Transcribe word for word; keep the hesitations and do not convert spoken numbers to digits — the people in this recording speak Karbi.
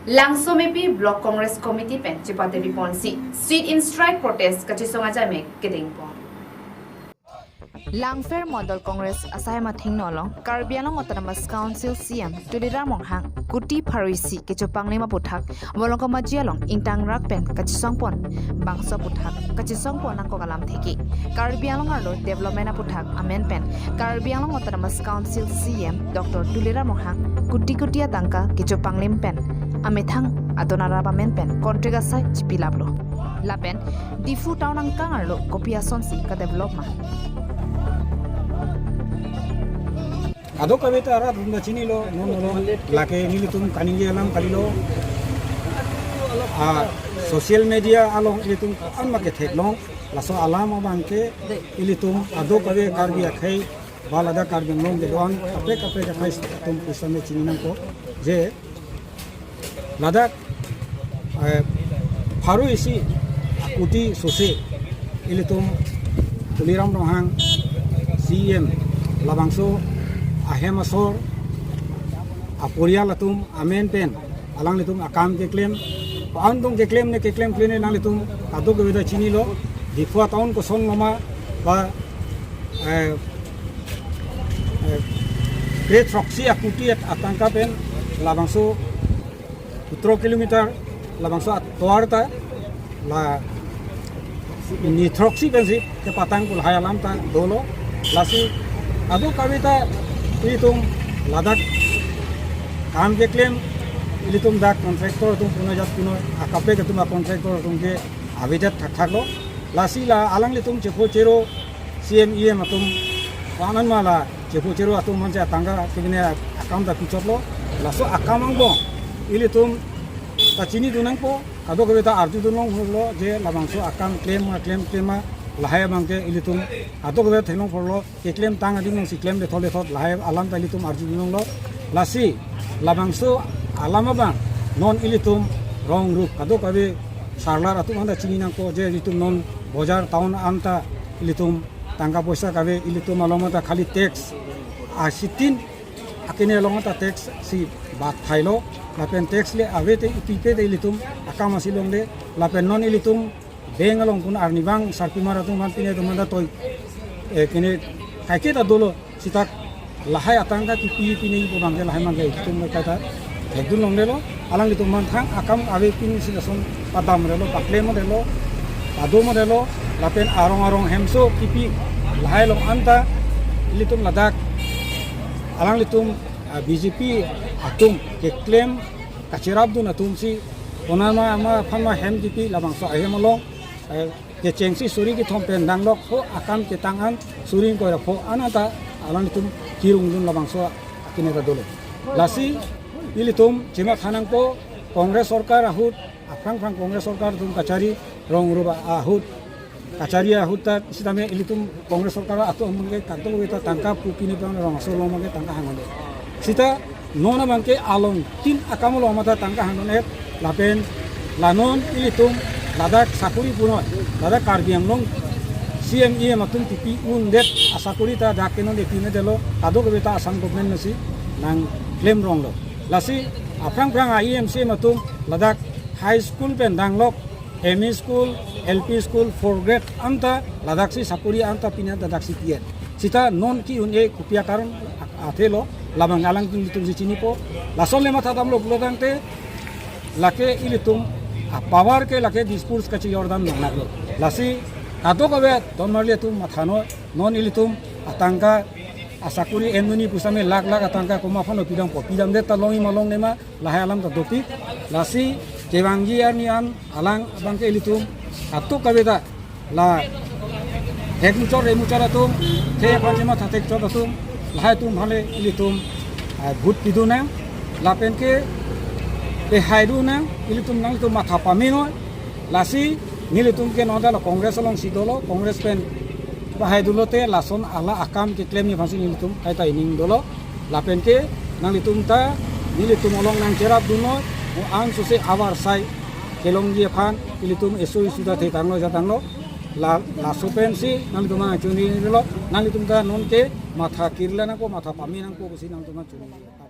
Langsomepi Block Congress Committee pen chepate piponsi sit-in strike protest kachisong ajame kedengpon. Langpher Mondol Congress asai mathing no along Karbi Anglong Autonomous Council C E M Tuliram Ronghang kuti pharo isi kechopanglim aputhak Volongkom Aji along ingtangrak pen kachisongpon bangso aputhak kachisongpon nangkok alamthe ke Karbi Anglong arlo development aputhak amen pen Karbi Anglong Autonomous Council C E M Doctor Tuliram Ronghang kuti kuti atangka kechopanglim pen amethang adon arap amen pen contract asai chipilaplo. Lapen Diphu town angkang arlo kopi asonsi kadevelop ma. Kadokave ta arat atum ta chinilo, non non lake nelitum kaningje alam kalilo. Ah, social media along ilitum an ma ketheklong, laso alam abang ke ilitum kadokave Karbi akhei ba ladak Karbi Anglong kedo-an kaprek kaprek akhei atum pusitame chini nangkok je ladak, eh, pharo isi kuti sose ilitum Tuliram Ronghang C E M labangso ahem asor aporial atum amen pen alanglitum akam keklem, antung keklem ne keklemkle ne nanglitum kadokave ta chinilo, Diphu town koson loma ba, eh, eh, kre throksi akuti atangka pen labangso sutro kilometer labangso atovar ta la ni throksi pensi kepatang pu lahai alam ta dolo. Lasi kadokave ta ilitum ladak kam keklem, ilitum dak contractor atum punoi jat punoi akaprek atum a contractor atum ke avedet thakthaklo. Lasi la alanglitum chepho chero C E M E M atum ko-an ma la chepho chero atum manse atangka kevine akam ta pichotlo. Laso akam angbong ilitum ta chinidun nangpo, kadokave ta arjudun longlo je labangso akam klem ma klem klem ma lahai abang ke ilitum kadokave theklong pholo, keklem tang adim nangsi klem lethot lethot lahai alam ta ilitum arjudun longlo. Lasi labangso alam abang non ilitum rong rup kadokave sarlar atum anta chini nangpo je ilitum non bojar town anta ilitum tangka poisa kave, ilitum along ta khali tax asitin akene along ta tax si bak thailo, lapen tax le ave te ipi pe te ilitum akam asi longle, lapen non ilitum bank along pun arnivang sarpimar atum aphan pine atum anta toi, eh, kene kaike ta dolo, sita lahai atangka kipi pine ipo abang ke lahai abang ke itum kaita thekdun longlelo. Alanglitum aphan thang akam ave pin si lason padamrelo, paklemrelo, padomrelo, lapen arong arong hemso kipi lahai along anta ilitum ladak alanglitum, ah, B J P atum keklem kachirapdun atum si konat ma ama aphan ma hem kipi labangso ahem along, eh, kechengsi suri kethom pen danglok pho akam ketang an suri ingkoi ra pho an anta alanglitum kirungdun labangso akene ta dolo. Lasi ilitum chematha nangpo Congress sorkar ahut, aphrang phrang Congress sorkar atum kachari rong rup ahut, kachari ahut ta sitame ilitum Congress sorkar atum abang ke kadokave ta tangka pu pine pang rong asor along abang ke tangka hangdunde. Sita non abang ke along tin akam along mata tangka hangdun-et lapen la non ilitum ladak sakori punoi, ladak Karbi Anglong C E M E M atum kipi undet asakori ta dak ke non epi me delo, kadokave ta Assam government nasi nangklem ronglo. Lasi aphrang phrang a E M C E M atum ladak high school pen danglok, M E school, L P school, four grade anta ladak si sakori anta pine anta dak si pi-et. Sita non ki-un-e kopi akaron a-, athe lo, labang alanglitum si chinipo. Lason le matha damlo pulo tangte lake ilitum a-power ke lake disperse kachejor dam nangnaklo. Lasi kadokave donmarli atum matha noi, non ilitum atangka asakori enmuni pusitame lakh lakh atangka komat aphan lo pidampo, pidamdet ta longji ma longle ma lahai alam ta dopik. Lasi kevangji arni an alang abang ke ilitum kadokave ta la hek muchot re muchot atum, the aphan chematha thek chot atum, lahai atum aphan le ilitum, ah, vote pidun nang, lapen ke pehaidun nang, ilitum nangtum matha pame noi. Lasi nelitum ke non ta la Congress alongsi dolo, Congress pen pahai dunlote lason ala akam keklemji aphansi nelitum kaita ining dolo. Lapen ke nanglitum ta nelitum along nangcherapdunlo, mo an suse avarsai kelongji aphan ilitum eso isu ta thetanglo jatanglo. La, laso pensi nanglitum nangchonilo, nanglitum ta non ke matha kirla nangpo, matha pame nangpo pusi nanglitum nangchonilo.